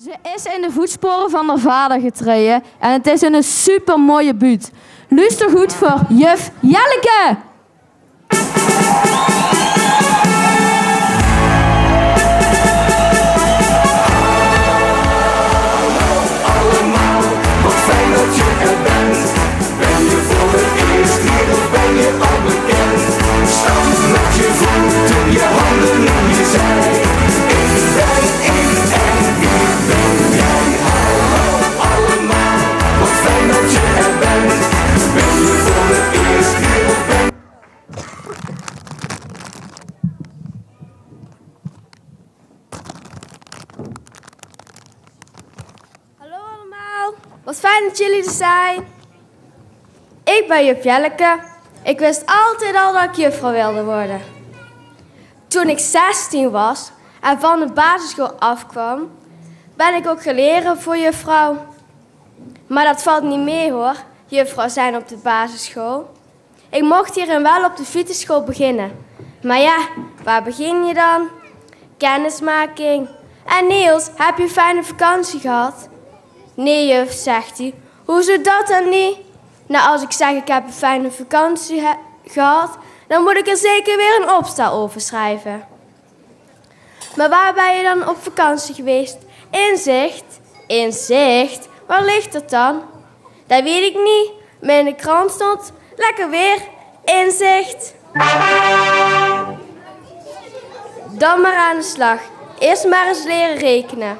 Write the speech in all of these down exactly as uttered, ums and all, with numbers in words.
Ze is in de voetsporen van haar vader getreden en het is een supermooie buut. Luister goed voor juf Jelleke. Allemaal, wat fijn dat je er bent. Ben je voor het eerst hier of ben je al bekend? Stamp met je voeten, je handen en je zij. Ik ben, ik en wie ben jij? Hallo allemaal, wat fijn dat je er bent. Ben je voor het eerst hier of ben Hallo allemaal, wat fijn dat jullie er zijn. Ik ben juf Jelleke. Ik wist altijd al dat ik juffrouw wilde worden. Toen ik zestien was en van de basisschool afkwam, ben ik ook gaan leren voor juffrouw. Maar dat valt niet mee hoor, juffrouw zijn op de basisschool. Ik mocht hierin wel op de fietsschool beginnen. Maar ja, waar begin je dan? Kennismaking. En Niels, heb je fijne vakantie gehad? Nee, juf, zegt hij. Hoezo dat dan niet? Nou, als ik zeg ik heb een fijne vakantie he- gehad, dan moet ik er zeker weer een opstel over schrijven. Maar waar ben je dan op vakantie geweest? In Zicht. In Zicht? Waar ligt dat dan? Dat weet ik niet, maar in de krant stond lekker weer in zicht. Dan maar aan de slag. Eerst maar eens leren rekenen.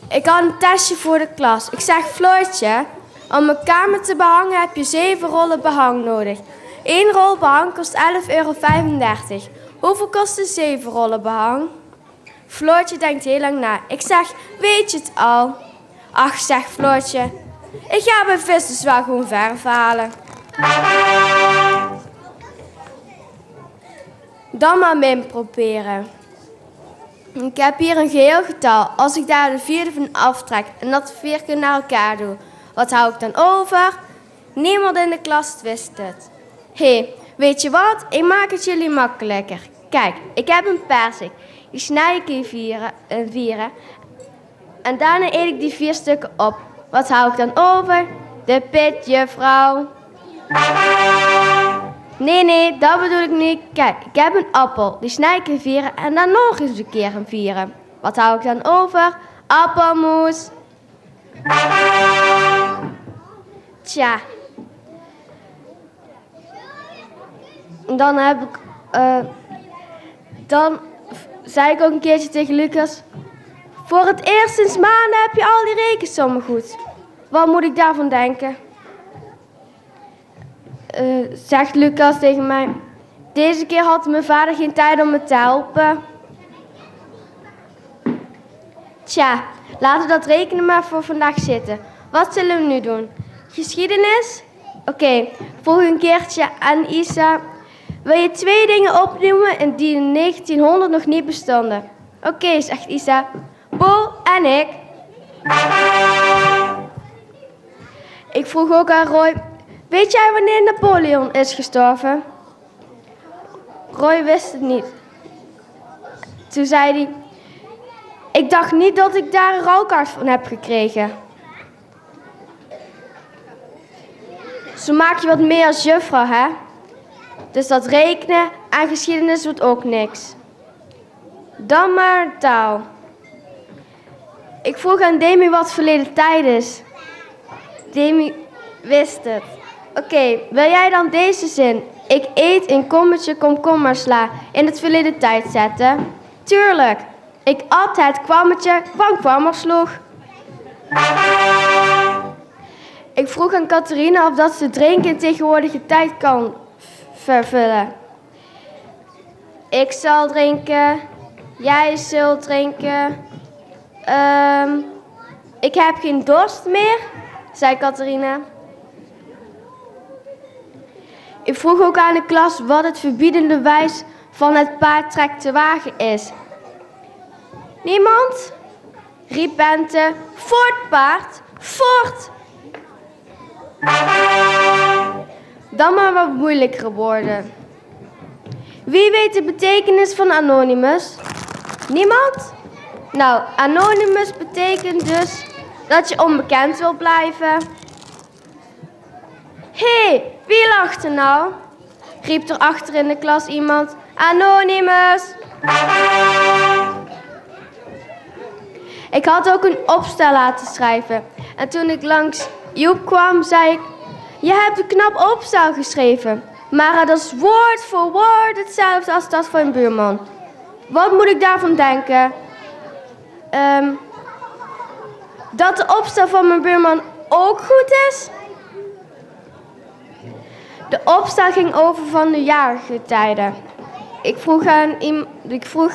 Ik had een testje voor de klas. Ik zeg: Floortje, om een kamer te behangen heb je zeven rollen behang nodig. Eén rol behang kost elf euro vijfendertig. Hoeveel kosten zeven rollen behang? Floortje denkt heel lang na. Ik zeg: weet je het al? Ach, zegt Floortje, ik ga bij Vis dus wel gewoon verf halen. Dan maar min proberen. Ik heb hier een geheel getal. Als ik daar de vierde van aftrek en dat vier keer naar elkaar doe, wat hou ik dan over? Niemand in de klas wist het. Hé, weet je wat? Ik maak het jullie makkelijker. Kijk, ik heb een perzik. Die snij ik in vieren, in vieren. En daarna eet ik die vier stukken op. Wat hou ik dan over? De pit, juffrouw. Nee, nee, dat bedoel ik niet. Kijk, ik heb een appel. Die snij ik in vieren en dan nog eens een keer in vieren. Wat hou ik dan over? Appelmoes. Tja. En dan heb ik, eh, dan zei ik ook een keertje tegen Lucas: voor het eerst sinds maanden heb je al die rekensommen goed. Wat moet ik daarvan denken? Eh, zegt Lucas tegen mij: deze keer had mijn vader geen tijd om me te helpen. Tja, laten we dat rekenen maar voor vandaag zitten. Wat zullen we nu doen? Geschiedenis? Oké, vroeg een keertje aan Isa: wil je twee dingen opnoemen en die in negentienhonderd nog niet bestonden? Oké, zegt Isa. Paul en ik. Ik vroeg ook aan Roy: weet jij wanneer Napoleon is gestorven? Roy wist het niet. Toen zei hij: ik dacht niet dat ik daar een rouwkaart van heb gekregen. Zo maak je wat mee als juffrouw, hè? Dus dat rekenen en geschiedenis wordt ook niks. Dan maar taal. Ik vroeg aan Demi wat verleden tijd is. Demi wist het. Oké, wil jij dan deze zin: ik eet een kommetje komkommersla in het verleden tijd zetten? Tuurlijk. Ik at het kwammetje, kwam kwammer sloeg. Ik vroeg aan Catharina of dat ze drinken in tegenwoordige tijd kan v- vervullen. Ik zal drinken, jij zult drinken. Ehm, ik heb geen dorst meer, zei Catharina. Ik vroeg ook aan de klas wat het verbiedende bewijs van het paard trekt de wagen is. Niemand? Riep Bente: voort, paard, voort! Dan maar wat moeilijkere woorden. Wie weet de betekenis van anonymous? Niemand? Nou, anonymous betekent dus dat je onbekend wilt blijven. Hé, hey, wie lacht er nou? Riep er achter in de klas iemand. Anonymous! Ik had ook een opstel laten schrijven. En toen ik langs Joep kwam, zei ik: "Je hebt een knap opstel geschreven. Maar dat is woord voor woord hetzelfde als dat van je buurman. Wat moet ik daarvan denken?" Ehm, dat de opstel van mijn buurman ook goed is? De opstel ging over van de jaargetijden. Ik vroeg aan iem-, ik vroeg: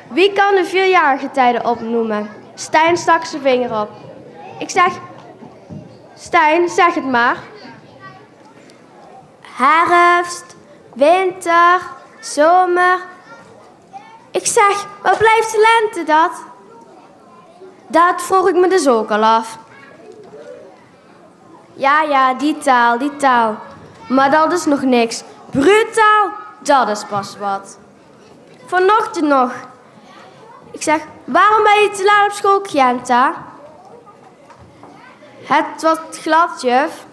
"Wie kan de vier jaargetijden opnoemen?" Stijn stak zijn vinger op. Ik zeg: "Stijn, zeg het maar." "Herfst, winter, zomer." Ik zeg: "Waar blijft de lente dat?" Dat vroeg ik me dus ook al af. Ja, ja, die taal, die taal. Maar dat is nog niks. Bruuttaal, dat is pas wat. Vanochtend nog. Ik zeg: "Waarom ben je te laat op school, Gienta?" "Het was glad, juf."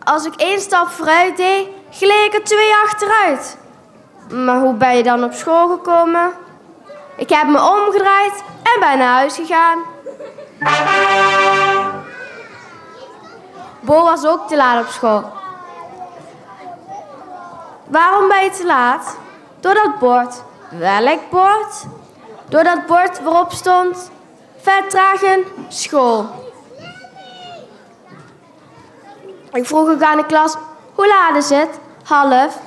Als ik één stap vooruit deed, gleed ik er twee achteruit. "Maar hoe ben je dan op school gekomen?" "Ik heb me omgedraaid en ben naar huis gegaan." Bo was ook te laat op school. "Waarom ben je te laat?" "Door dat bord." "Welk bord?" "Door dat bord waarop stond: vertragen school." Ik vroeg ook aan de klas: "Hoe laat is het?" "Half."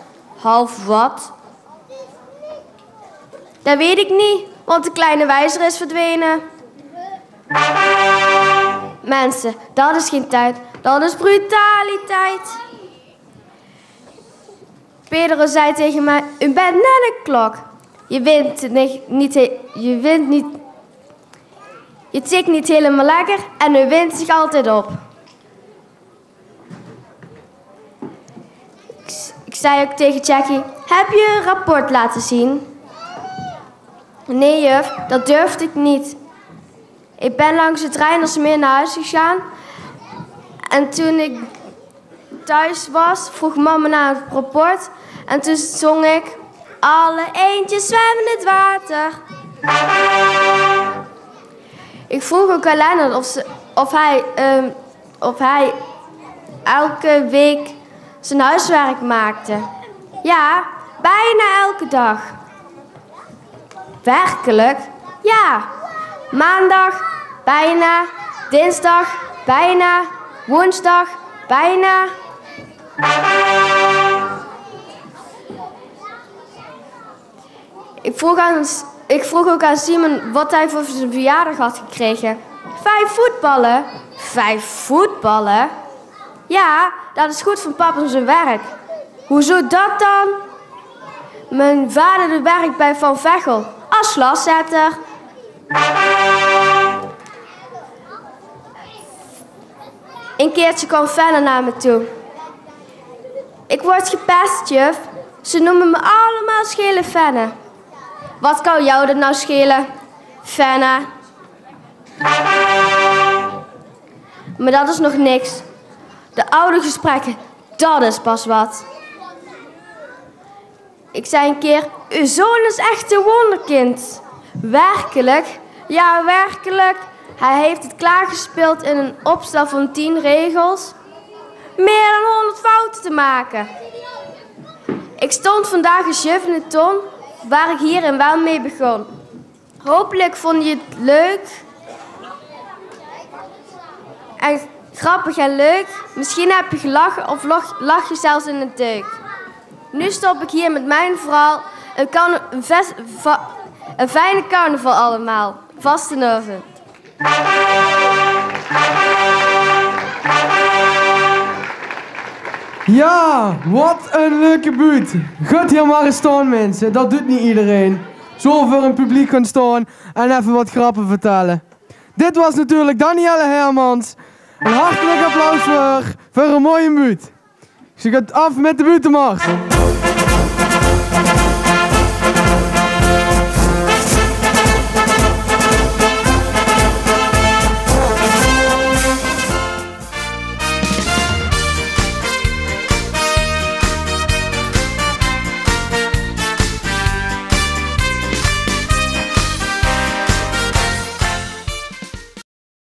"Half wat?" "Dat weet ik niet, want de kleine wijzer is verdwenen." Mensen, dat is geen tijd, dat is brutaliteit. Pedro zei tegen mij: "U bent net een klok. Je wint niet, niet, he- je wint niet, je tikt niet helemaal lekker en u wint zich altijd op." Ik, s- ik zei ook tegen Jackie: "Heb je een rapport laten zien?" "Nee, juf, dat durfde ik niet." Ik ben langs het Reinersmeer naar huis gegaan. En toen ik thuis was, vroeg mama naar het rapport. En toen zong ik: "Alle eendjes zwemmen in het water." Ik vroeg ook aan Lennart of, ze, of, hij, ehm, of hij elke week zijn huiswerk maakte. "Ja, bijna elke dag." "Werkelijk?" "Ja. Maandag, bijna. Dinsdag, bijna. Woensdag, bijna." Ik vroeg, aan, ik vroeg ook aan Simon wat hij voor zijn verjaardag had gekregen. "Vijf voetballen." "Vijf voetballen?" "Ja, dat is goed voor papa zijn werk." "Hoezo dat dan?" "Mijn vader werkt bij Van Veghel als glaszetter." Een keertje kwam Fenne naar me toe. "Ik word gepest, juf. Ze noemen me allemaal schele Fenne." "Wat kan jou dat nou schelen, Fenne?" "Maar dat is nog niks. De oude gesprekken, dat is pas wat." Ik zei een keer: "Uw zoon is echt een wonderkind." "Werkelijk?" "Ja, werkelijk. Hij heeft het klaargespeeld in een opstel van tien regels. Meer dan honderd fouten te maken." Ik stond vandaag als juf in de ton, waar ik hier en wel mee begon. Hopelijk vond je het leuk. En grappig en leuk. Misschien heb je gelachen of lach, lag je zelfs in de deuk. Nu stop ik hier met mijn verhaal. Een, kan, een, ves- va- een fijne carnaval allemaal. Vastenavond. Ja, wat een leuke buut. Gaat hier maar eens staan, mensen. Dat doet niet iedereen. Zo voor een publiek gaan staan en even wat grappen vertellen. Dit was natuurlijk Danielle Hermans. Een hartelijk applaus voor, voor een mooie buut. Ze geit aaf mit de buuttemars.